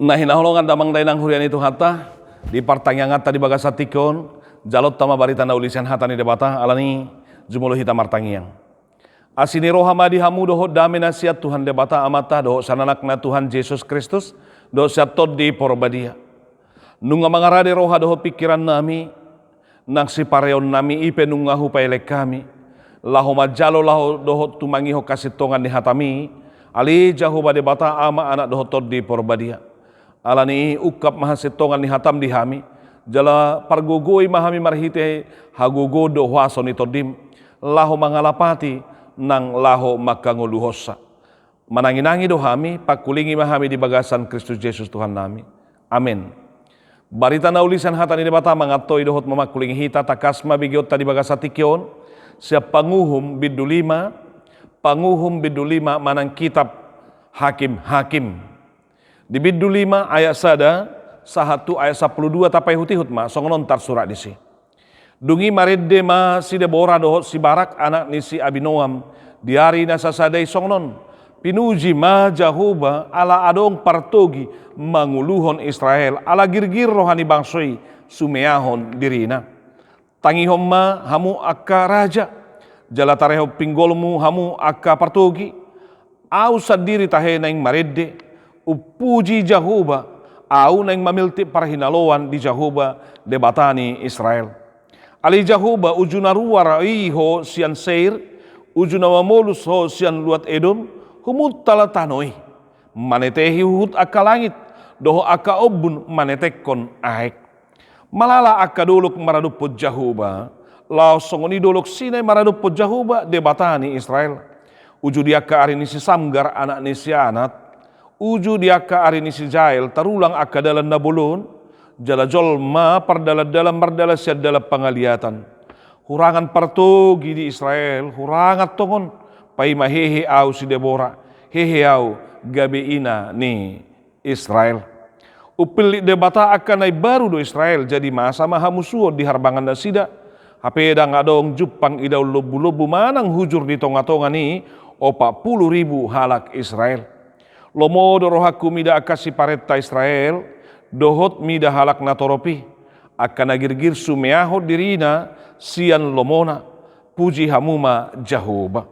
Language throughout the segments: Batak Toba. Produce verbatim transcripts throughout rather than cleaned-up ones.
Na hinaholongan damang dainang huria ni Tuhanta, di partangianganta di bagasan tingki on, jalonta ma barita na uli sian hata ni Debata, alani jumolo hita martangiang. Asi ni roha ma di hamu dohot dame na sian Tuhan Debata Amanta dohot sian Anakna Tuhan Jesus Kristus, dohot sian Tondi Porbadia. Nunga mangarade roha dohot pingkirannami, nang sipareonnami i pe nunga hupaelek hami, laho manjalo laho dohot tumangihon hasintongan ni hatami, ale Jahowa Debata Ama, Anak dohot Tondi Porbadia. Alani i ungkap ma hasintongan ni hatam di hami, jala pargogoi ma hami marhite hagogoon dohot huaso ni Tondim, laho mangalapati nang laho manghangoluhonsa. Mananginangi do hami, pangkulingi ma hami di bagasan Kristus Jesus Tuhannami. Amen. Barita na uli sian hata ni Debata mangantoi dohot mamangkulingi hita, tangkas ma begeonta di bagasan tingki on, sian Panguhum bindu lima, Panguhum bindu lima manang kitab Hakim-hakim. Di bindu lima ayat sada sahat tu ayat sampulu dua, tapaihutihut ma, songon on tarsurat disi. Dung i marende ma si Debora dohot si Barak anak ni si Abinoam di ari na sasada i songon on: Pinuji ma Jahowa ala adong partogi manguluhon Israel, ala girgir roha ni bangso i sumeahon dirina. Tangihon ma hamu angka raja, jala tarehon pinggolmu hamu angka partogi. Ahu sandiri tahe naeng marende, umpuji Jahowa, ahu naeng mamiltik parhinaloan di Jahowa, Debata ni Israel. Ale Jahowa, uju na ruar i ho sian Seir, uju na mamolus ho sian luat Edom, humuntal tano i. Manetehi huhut angka langit, dohot angka ombun manetekkon aek. Malala angka dolok maradophon Jahowa, laos songon i dolok Sinai maradophon Jahowa, Debata ni Israel. Uju di angka ari ni si Samgar anak ni si Anat, uju di angka ari ni si Jael tarulang angka dalan na bolon, jala jolma pardalandalan mardalan sian dalan pangaliatan. Hurangan partogi di Israel, hurangan tongon, paima hehe ahu si Debora, hehe ahu gabe ina ni Israel. Umpillit Debata angka na imbaru do Israel, jadi masa ma hamusuon di harbangan nasida. Hape ndang adong jumpang idaon lombulombu manang hujur di tongatonga ni opat pulu ribu halak Israel. Lomo do rohangku mida angka siparenta Israel, dohot mida halak na torop i, angka na girgir sumeahon dirina sian lomona. Puji hamu ma Jahowa.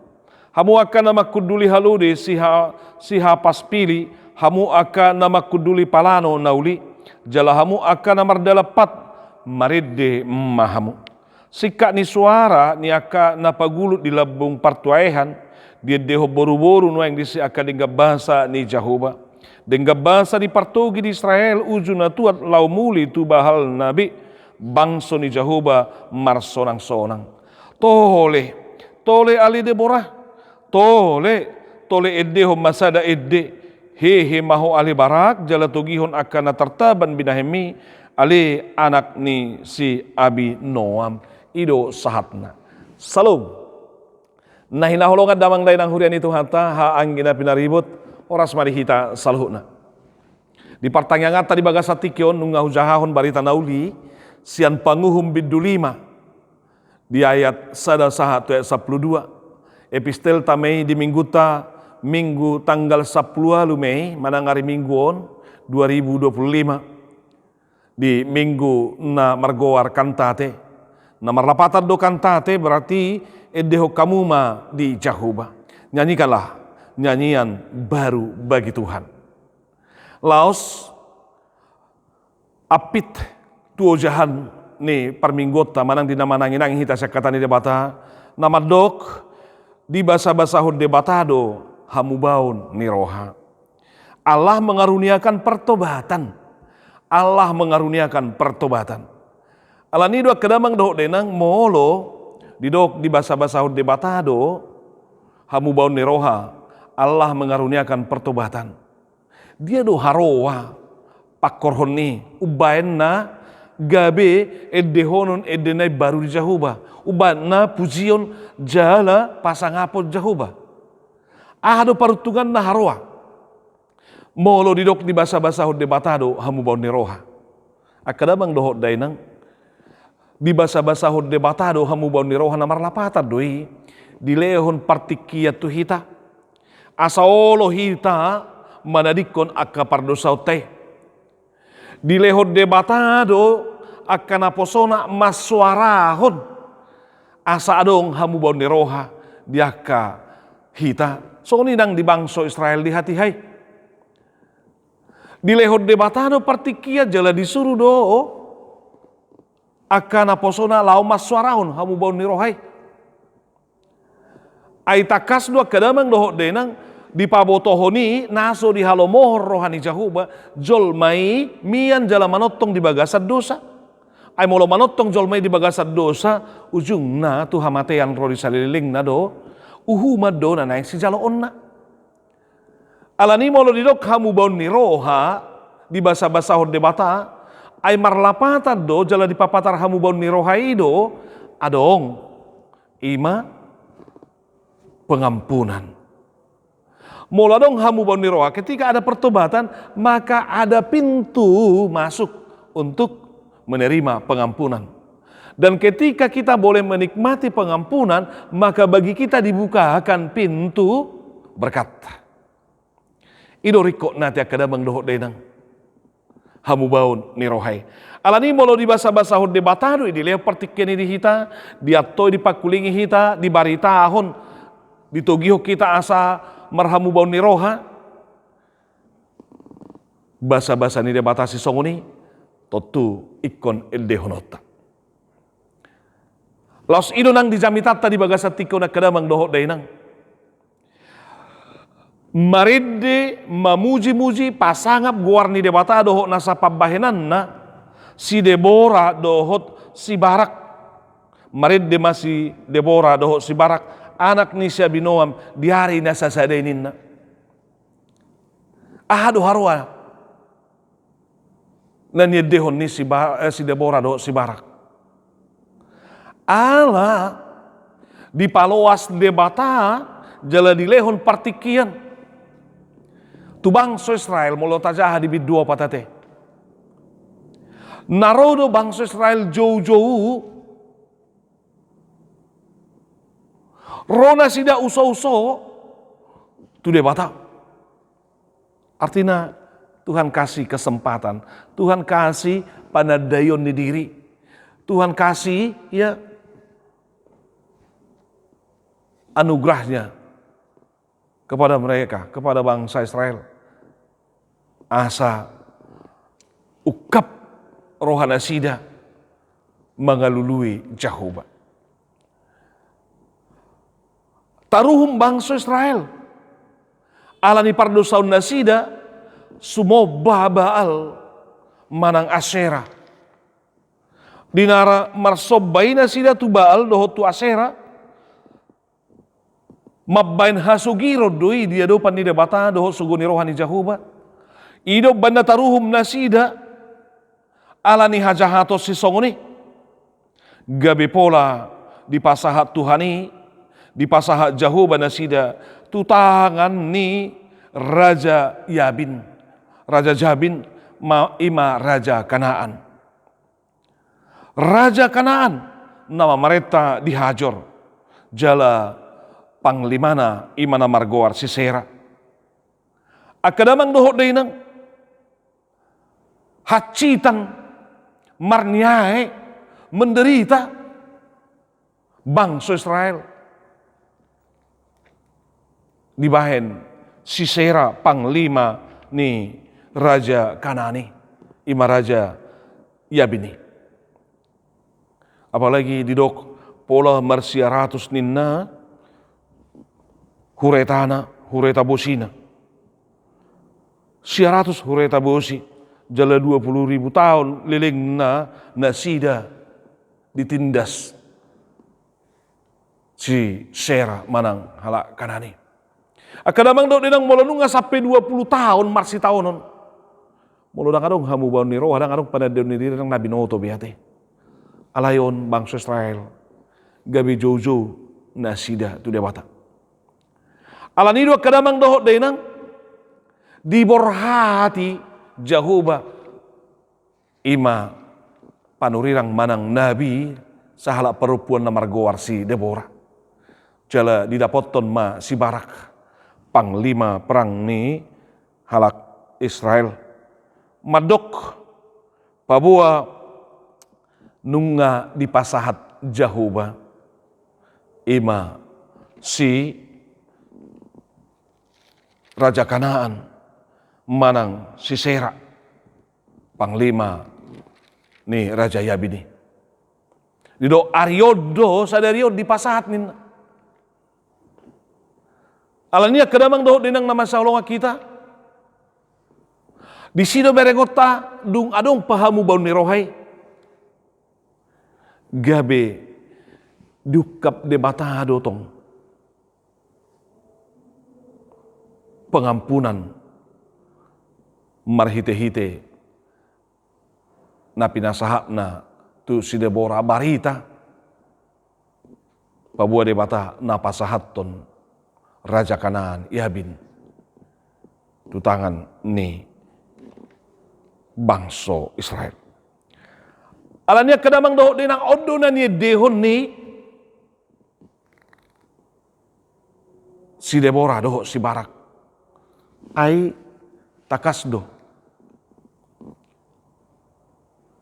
Hamu angka na mangkunduli halode siha-, sihapaspili, hamu angka na mangkunduli palano na uli, jala hamu angka na mardalan pat, marende ma hamu. Singkat ni soara ni angka na pagulut di lambung partuaehan, diendehon boruboru nuaeng disi angka denggan basa ni Jahowa. Denggan basa ni partogi di Israel, uju na tuat laho muli tu bahalna be, bangso ni Jahowa marsonangsonang. Tole, tole ale Debora, tole, tole endehon ma sada ende, hehe ma ho ale Barak, jala togihon angka na tartaban binahenmi, ale anak ni si Abinoam. I do sahatna. Salom. Na hinaholongan damang dainang huria ni Tuhanta, haha anggi na pinaribot, horas ma di hita saluhutna. Di partangianganta di bagasan tingki on nunga hujahahon barita na uli sian Panguhum bindu lima, di ayat sada sahat tu ayat sampulu dua. Epistelta ma i di mingguta, minggu tanggal sampulu ualu Mei, manang ari Minggu on, dua ribu dua pulu lima. Di minggu na margoar Kantate. Na marlapatan do Kantate, berarti endehon hamu ma di Jahowa. Nyanyikanlah nyanyian baru bagi Tuhan. Laos, ampit tu ojahan ni parmingguonta manang di na mananginangi hita sian hata ni Debata, na mandok, dibasabasahon Debata do hamubaon ni roha. Allah mengaruniakan pertobatan. Allah mengaruniakan pertobatan. Alani i do angka damang dohot dainang, molo didok dibasabasahon Debata do hamubaon ni roha, Allah mengaruniakan pertobatan. Dia do haroa pangkorhon i, umbahen na gabe endehonon ende na imbaru di Jahowa, umbahen na pujion jala pasangapon Jahowa. Aha do paruntunganna haroa? Molo didok dibasabasahon Debata do hamubaon ni roha. Angka damang dohot dainang, dibasabasahon Debata do hamubaon ni roha, na marlapatan do i dilehon partingkian tu hita. Asa olo hita manadingkon angka pardosaonta i. Dilehon Debata do angka naposona mansoarahon asa adong hamubaon ni roha di angka hita. Songon i nang di bangso Israel di hatiha i. Dilehon Debata do partingkian jala disuru do angka naposona laho mansoarahon hamubaon ni roha i. Ai tangkas do angka damang dohot dainang, dipabotohon i na so dihalomohon roha ni Jahowa, jolma i mian jala manongtong di bagasan dosa. Ai molo manongtong jolma i di bagasan dosa, ujungna tu hamatean ro di salelengna do, uhuman do na naeng sijaloonna. Alani molo didok hamubaon ni roha, dibasabasahon Debata, ai marlapatan do jala dipapatar hamubaon ni roha i do, adong, ima pengampunan. Molo adong hamubaon ni roha, ketika ada pertobatan, maka ada pintu masuk untuk menerima pengampunan. Dan ketika kita boleh menikmati pengampunan, maka bagi kita dibukakan pintu berkat. I do ringkot na di angka damang dohot dainang. Hamubaon ni roha i. Alani molo dibasabasahon Debata do i, dilehon partingkian i di hita, diantoi, dipangkulingi hita, dibaritahon, ditogihon hita asa marhamubaon ni roha. Basabasa ni Debata sisongon i, tontu ingkon endehononta. Laos i do nang di jamitanta di bagasan tingki on angka damang dohot dainang. Marende, mamujimuji, pasangap goar ni Debata dohot nasa pambahenanna, si Debora dohot si Barak. Marende ma si Debora dohot si Barak, anak ni si Abinoam, di ari na sasada i ninna. Aha do haroa na niendehon ni si, ba, eh, si Debora dohot si Barak? Ala dipaloas Debata jala dilehon partingkian tu bangso Israel, molo tajaha di bindu opat ate. Na ro do bangso Israel joujou, ro nasida usouso tu Debata. Artina, Tuhan kasih kesempatan, Tuhan kasih panandaion ni diri, Tuhan kasih, ya, anugerahnya kepada mereka, kepada bangsa Israel. Asa ungkap roha nasida mangalului Jahowa. Taruhum bangso Israel. Alani pardosaon nasida, sumomba Baal manang Asera. Di na marsomba i nasida tu Baal dohot tu Asera, mambaen hasogiron do i di adopan ni Debata dohot sogo ni roha ni Jahowa. I do umbaen na taruhum nasida, alani hajahaton sisongon i. Gabe pola dipasahat Tuhan i, dipasahat Jahowa nasida tu tangan ni Raja Yabin. Raja Jabin, ma, ima raja Kanaan. Raja Kanaan na mamarenta di Hajor, jala panglimana ima na margoar Sisera. Angka damang dohot dainang, hansitan, marniae, menderita bangso Israel dibahen Sisera, panglima ni raja Kanaan i, ima raja Yabin i. Apalagi didok pola marsiaratus ninna huretana, hureta bosina. Siaratus hureta bosi, jala dua puluh ribu taon lelengna nasida ditindas Sisera manang halak Kanaan i. Angka damang dohot dainang, molo nunga sampe dua puluh taon marsitaonon, molo ndang adong hamubaon ni roha, ndang adong panandaion ni diri, ndang na binoto be ate. Alai on bangso Israel gabe joujou nasida tu Debata. Alani i do angka damang dohot dainang, diborhati Jahowa ima panurirang manang nabi, sahalak parompuan na margoar si Debora. Jala didapothon ma si Barak, panglima perang ni halak Israel. Mandok, Paboa nunga dipasahat Jahowa, ima si raja Kanaan manang Sisera, panglima ni raja Yabin i. Didok ari on do, sadari on dipasahat ninna. Alani i angka damang dohot dainang na masihaholongan hita, disi do berengonta dung adong pahamubaon ni roha i. Gabe diungkap Debata do tong pengampunan marhite-hite na pinasahatna tu si Debora, barita paboa Debata na pasahathon raja Kanaan Yabin tu tangan ni bangso Israel. Alani i angka damang dohot dainang, on do na niendehon ni si Debora dohot si Barak. Ai tangkas do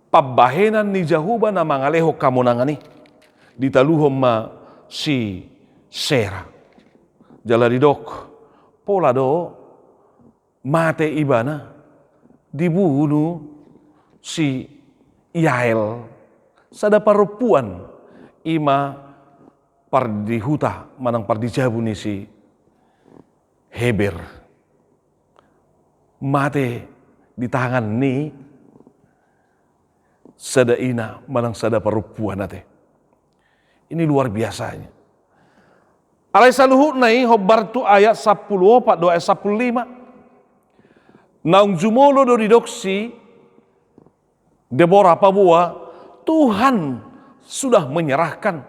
pambahenan ni Jahowa na mangalehon hamonangan i, ditaluhon ma Sisera. Jala didok pola do mate ibana, dibunu si Yael, sada parompuan, ima pardihuta manang pardijabu ni si Heber. Mate di tangan ni sada ina manang sada parompuan ate. Ini luar biasanya. Alai saluhutna i hombar tu ayat sampulu opat dohot ayat sampulu lima. Naung jumolo do didok si Debora paboa Tuhan sudah menyerahkan,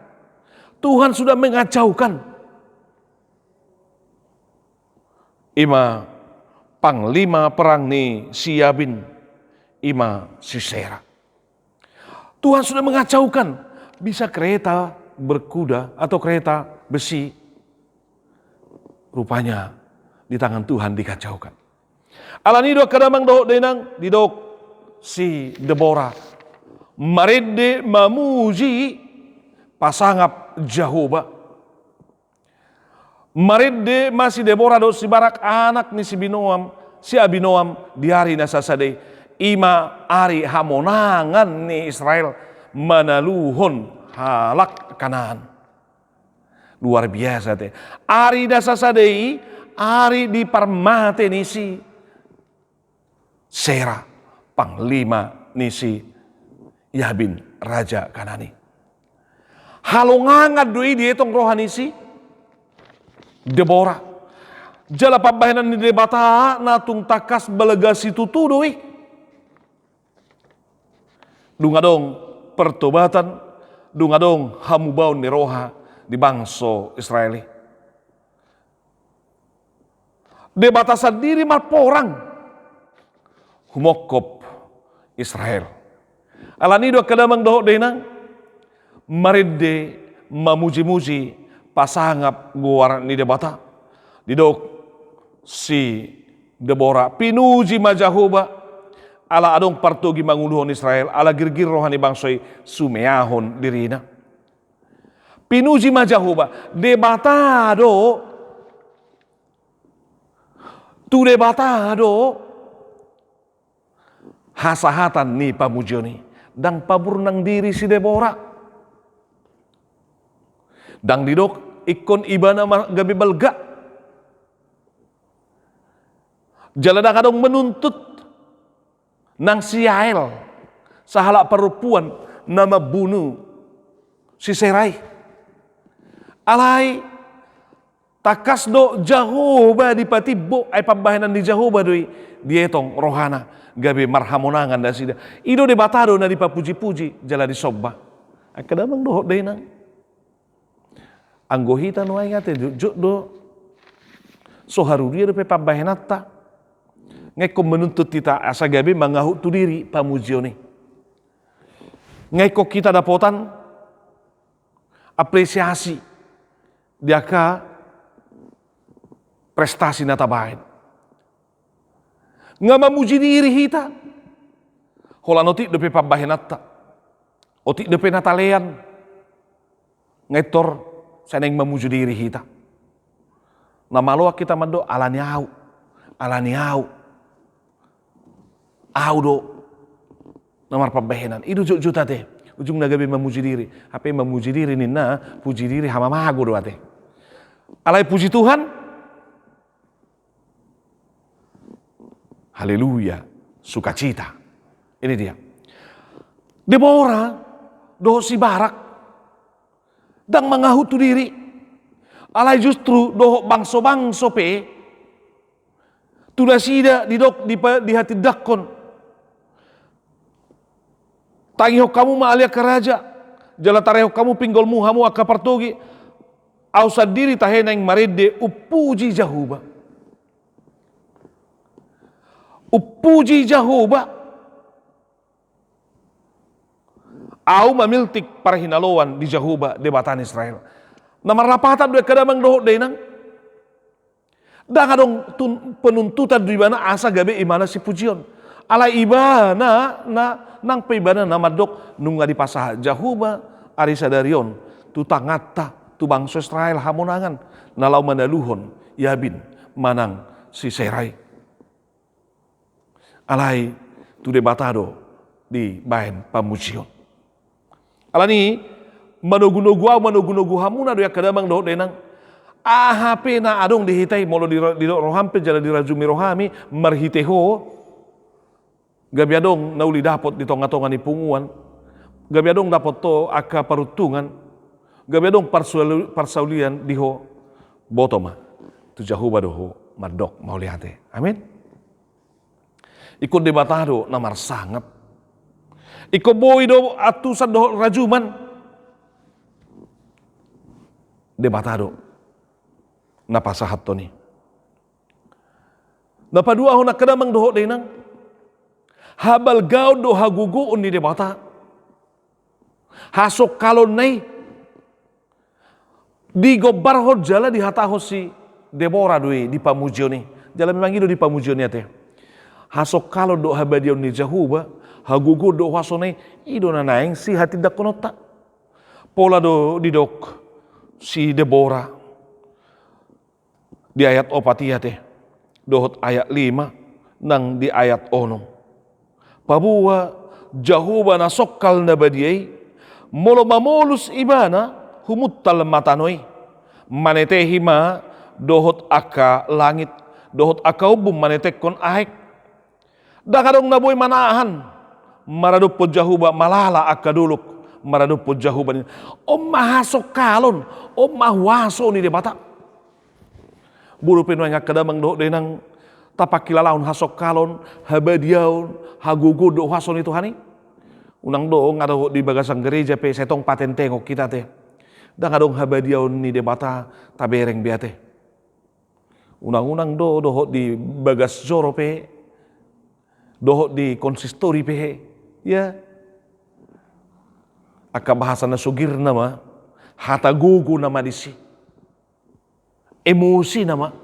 Tuhan sudah mengacaukan. Ima panglima perang ni si Yabin, ima Sisera. Tuhan sudah mengacaukan, bisa kereta berkuda atau kereta besi. Rupanya di tangan Tuhan dikacaukan. Alani i do angka damang dohot dainang, didok si Debora marende mamuji, pasangap Jahowa. Marende ma si Debora dohot si Barak anak ni si Binoam, si Abinoam di ari na sasada i, ima ari hamonangan ni Israel manaluhon halak Kanaan. Luar biasa te. Ari na sasada i, ari di parmate ni si Sisera, panglima ni si Yabin, raja Kanaan i. Halongangan do i dietong roha ni si Debora. Jala pambahenan ni Debata na tung tangkas balga situtu do i. Dung adong pertobatan, dung adong hamubaon ni roha di bangso Israel i. Debata sandiri marporang humongkop Israel. Alani i do angka damang dohot dainang, marende mamuji-muji, pasangap goar ni Debata. Didok si Debora, pinuji ma Jahowa, ala adong partogi manguluhon Israel, ala girgir roha ni bangso i sumeahon dirina. Pinuji ma Jahowa, Debata do, tu Debata do hasahatan ni pamujion i. Ndang paburnang diri si Debora. Ndang didok ingkon ibana ma gabe balga. Jala ndang adong menuntut nang si Yael, sahalak parompuan na mambunu si Sisera i. Alai tangkas do Jahowa dipatimbo, ai pambahenan ni Jahowa do i dietong rohana, gabe marhamonangan nasida. I do Debata do na dipapuji-puji jala disomba. Angka damang dohot dainang. Anggo hita nuaeng ate jotjot do, so harudia dope pambahenanta. Nga ingkon menuntut hita asa gabe mangahut tu diri pamujion i. Nga ingkon hita dapotan apresiasi di angka prestasi na tabaen. Nga mamuji diri hita. Holan otik dope pambahenanta, otik dope na talean, nga pintor sai naeng mamuji diri hita. Na maloak hita mandok, alani au, alani au, au do na marpambahenan. I do jotjot ate, ujungna gabe mamuji diri. Hape mamuji diri ninna, puji diri hamamago do ate. Alai puji Tuhan, haleluya, sukacita. Ini dia. Debora dohot si Barak ndang mangahutu diri. Alai justru dohot bangso-bangso pe, tu nasida didok di pa-, dihatindangkon: Tangihon hamu ma ale angka raja, jala tarehon hamu pinggolmu hamu angka partogi. Au sandiri tahe naeng marende umpuji Jahowa. Umpuji Jahowa. Au mamiltik parhinaloan di Jahowa, Debata ni Israel. Na marlapatan do angka damang dohot dainang. Ndang adong tun-, penuntutan di ibana asa gabe ibana sipujion. Alai ibana na, nang pe ibana na mandok, nunga dipasahat Jahowa ari sadari on tu tanganta, tu bangso Israel hamonangan, na laho manaluhon Yabin manang Sisera i. Alai tu Debata do dibaen pamujion. Alani i, manogunogu au, manogunogu hamuna do i angka damang dohot dainang. Aha pe na adong di hita i, molo di ro-, didok roham pe jala dirajumi roham i marhite ho, gabe adong na uli dapot di tongatonga ni punguan, gabe adong dapot ho angka paruntungan, gabe adong parsuali-, parsaulian di ho, boto ma tu Jahowa do ho mandok mauliate. Amin. Ingkon Debata do na marsangap. Ingkon boi do antusan dohot rajuman. Debata do na pasahathon i. Na paduahon angka damang dohot dainang, habalgaon dohot hagogoon ni Debata. Hasongkalonna i digombarhon jala dihatahon si Debora do i di pamujion i. Jala memang i do di pamujion i ate. Hasongkalon dohot habadiaon ni Jahowa, hagogoon dohot huasona i, i do na naeng sihatindangkononta. Pola do didok si Debora di ayat opat i ate, dohot ayat lima, nang di ayat onom. Paboa Jahowa na songkal na badia i, molo mamolus ibana, humuntal ma tano i. Manetehi ma dohot angka langit, dohot angka ombun manetekkon aek. Ndang adong na boi manahan maradophon Jahowa, malala angka dolok maradophon Jahowa ninna. On ma hasongkalon, on ma huaso ni Debata. Boi dope nuaeng angka damang dohot dainang tapangkilalahon hasongkalon, habadiaon, hagogoon dohot huaso ni Tuhan i? Unang do nga dohot di bagasan gereja pe sai tong patentengon hita ate. Ndang adong habadiaon ni Debata tabereng be ate. Unang-unang do dohot di bagas joro pe, dohot di konsistori pe, ya. Angka bahasa na sogirna ma, hata gogo nama disi. Emosi nama.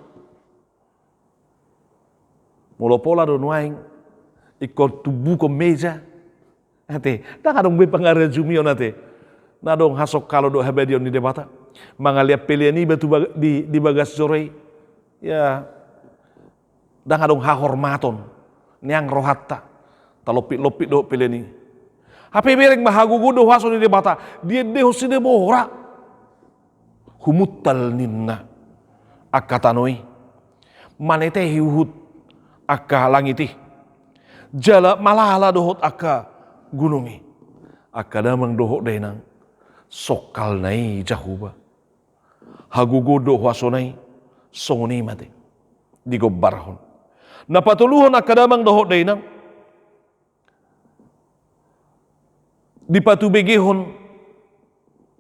Molo pola do nuaeng, ingkon tumbukon meja. Ate, ndang adong be pangarajumion ate. Na adong hasongkalon dohot habadiaon ni Debata. Mangalean pelean iba tu bag-, di, di bagas joro i. Ya, ndang adong hahormaton. Neang rohanta. Talompit-lompit dohot pelean i. Hape bereng ma hagogoon dohot huaso ni Debata. Diendehon si Debora. Humuntal ninna angka tano i, manetehi huhut angka langit i, jala malala dohot angka gunung i. Angka damang dohot dainang, songkalna i Jahowa. Hagogoon dohot huasona i, songon i ma ate, digombarhon. Na patoluhon angka damang dohot dainang, dipatubegehon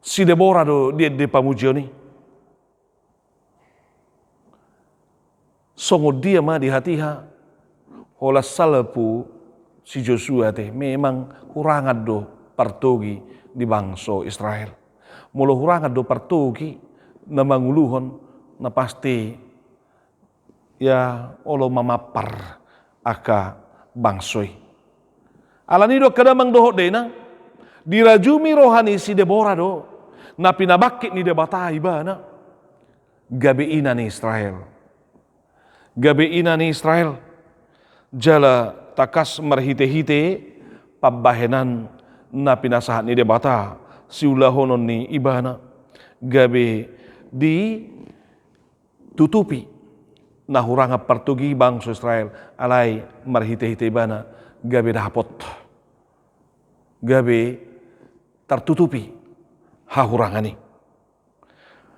si Debora do diende pamujion i. Songon dia ma di hatiha, holan salpu si Josua ate, memang hurangan do partogi di bangso Israel. Molo hurangan do partogi na manguluhon, na pasti ya olo mamampar angka bangso i. Alani do angka damang dohot dainang, dirajumi roha ni si Debora do, na pinabangkit ni Debata ibana, gabe ina ni Israel. Gabe ina ni Israel. Jala tangkas marhitehite pambahenan na pinasahat ni Debata siulahonon ni ibana, gabe ditutupi na hurangan partogi bangso Israel, alai marhitehite ibana gabe dapot, gabe tartutupi hahurangan i.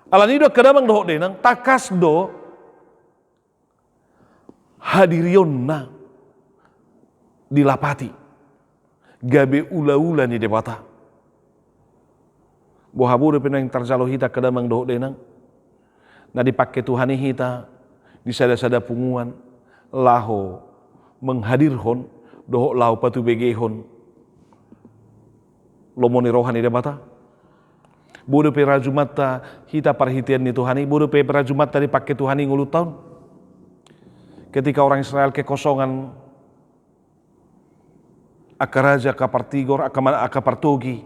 Alani do angka damang dohot dainang, tangkas do hadirionna dilapati gabe ulaula ni Debata. Boha bo dope naeng tarjalo hita angka damang dohot dainang, na dipangke Tuhan i hita di sada-sada punguan laho menghadirhon dohot laho patubegehon lomo ni roha ni Debata. Bo dope rajumanta hita parhitean ni Tuhan i, bo dope rajumanta dipangke Tuhan i ngolunta on. Ketika orang Israel kekosongan angka raja, angka partigor, angka ma-, angka partogi,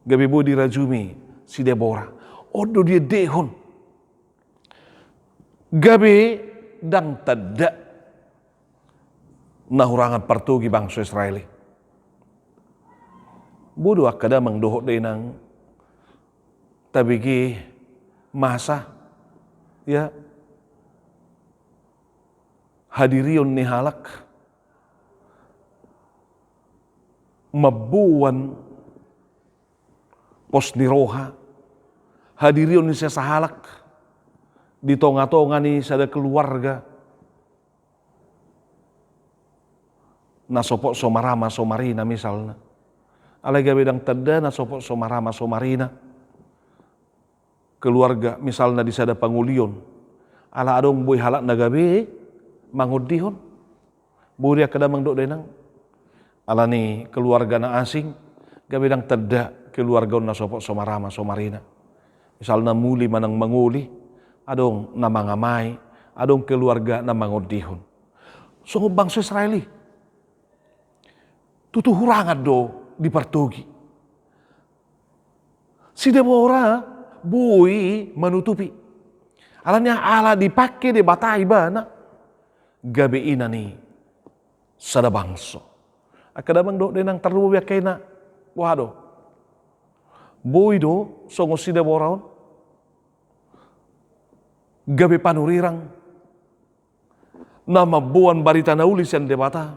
gabe boi dirajumi si Debora. On do diendehon. Gabe ndang tanda na hurangan partogi bangso Israel i. Bo do angka damang dohot dainang tabege masa, ya, hadirion ni halak mamboan pos ni roha, hadirion ni sasahalak di tonga-tonga ni sada keluarga, na sopot so marama so marina misalna. Alai gabe ndang tanda na sopot so marama so marina keluarga misalna di sada pangolion. Ala adong boi halak na gabe mangondihon. Boi do angka damang dohot dainang. Alani keluarga na asing, gabe ndang tanda keluarga on na sopot so marama so marina. Misalna muli manang mangoli, adong na mangamai, adong keluarga na mangondihon. Songon bangso Israel i. Tutu hurangan do dipartogi. Si Debora boi manutupi. Alani ala dipangke Debata ibana gabe ina ni sada bangso. Angka damang dohot dainang, tarlumobi angka ina. Boha do? Boi do songon si Debora on gabe panurirang na mamboan barita na uli sian Debata.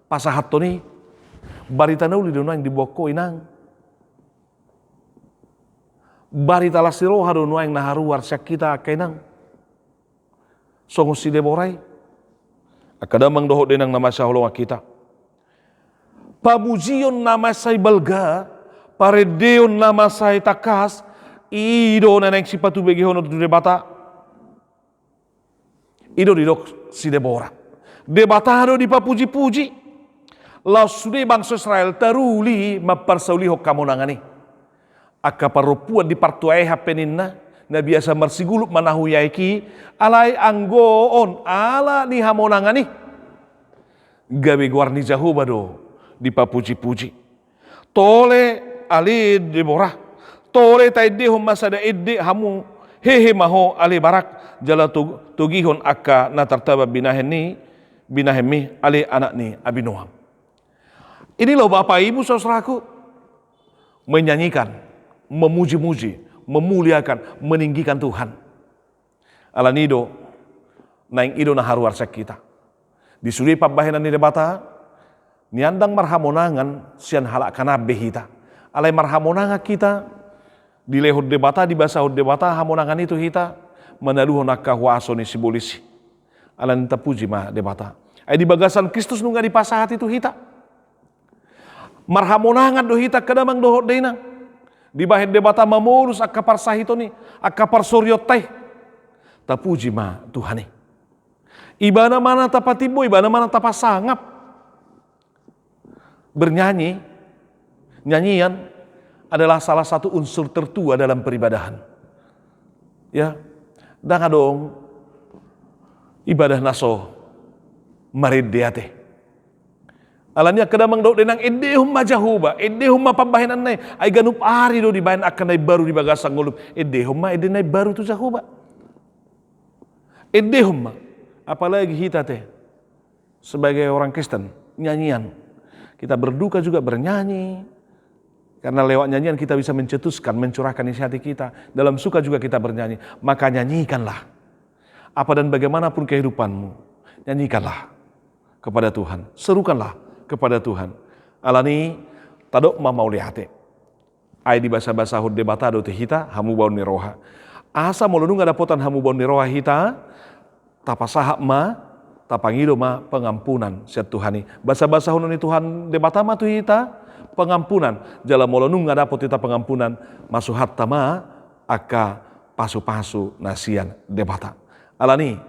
Pasahathon i, barita na uli do nuaeng diboan ho inang. Barita las ni roha do nuaeng na haruar sian hita angka inang. Songon si Debora i. Angka damang dohot dainang na masihaholongan hita, pamujion na mansai balga, parendeon na mansai tangkas, i do na naeng sipatubegehonon tu Debata. I do didok si Debora. Debata do dipapuji-puji. Laos sude bangso Israel taruli mamparsaulihon hamonangan i. Angka parompuan di partuaean pe ninna, na biasa marsiguluk manahui aek i, alai anggo on ala ni hamonangan i, gabe goar ni Jahowa do dipapuji-puji. Tole ale Debora, tole taendehon ma sada ende hamu, hehe ma ho ale Barak, jala to-, togihon angka na tartaba binahen ni, binahenmi ale anak ni Abinoam. Inilah Bapak Ibu saudaraku, menyanyikan, memuji-muji, memuliakan, meninggikan Tuhan. Alani i do, naeng i do na haruar sian hita. Di sude pambahenan ni Debata, nian ndang marhamonangan sian halak hanan be hita. Alai marhamonangan hita, dilehon Debata, dibasahon Debata hamonangan i tu hita, manaluhon angka huaso ni sibolis i. Alani i tapuji ma Debata. Ai di bagasan Kristus nunga dipasahat i tu hita. Marhamonangan do hita angka damang dohot dainang. Dibahen Debata mamolus angka parsahiton i, angka parsorionta i. Tapuji ma Tuhan i. Ibana ma na tapatimbo, ibana ma na tapasangap. Bernyanyi, nyanyian adalah salah satu unsur tertua dalam peribadahan. Ya, ndang adong ibadah na so marende ate. Alani i angka damang dohot dainang, endehon ma Jahowa, endehon ma pambahenanna i, ai ganup ari do dibahen angka na imbaru di bagasan ngolum, endehon ma ende na imbaru tu Jahowa. Endehon ma, apalagi hita te sebagai orang Kristen, nyanyian. Kita berduka juga bernyanyi, karena lewat nyanyian kita bisa mencetuskan, mencurahkan isi hati kita. Dalam suka juga kita bernyanyi. Maka nyanyikanlah. Apa dan bagaimanapun kehidupanmu, nyanyikanlah kepada Tuhan. Serukanlah kepada Tuhan. Alani i, tadok ma mauliate. Ai dibasabasahon Debata do tu hita hamubaon ni roha. Asa molo nunga dapotan hamubaon ni roha hita, tapasahat ma, tapangido ma pengampunan sian Tuhan i. Basabasahon ni Tuhan Debata ma tu hita pengampunan. Jala molo nunga dapot hita pengampunan, masuhatta ma angka pasupasu na sian Debata. Alani i,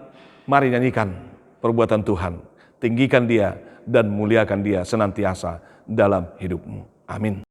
mari nyanyikan perbuatan Tuhan. Tinggikan Dia dan muliakan Dia senantiasa dalam hidupmu. Amin.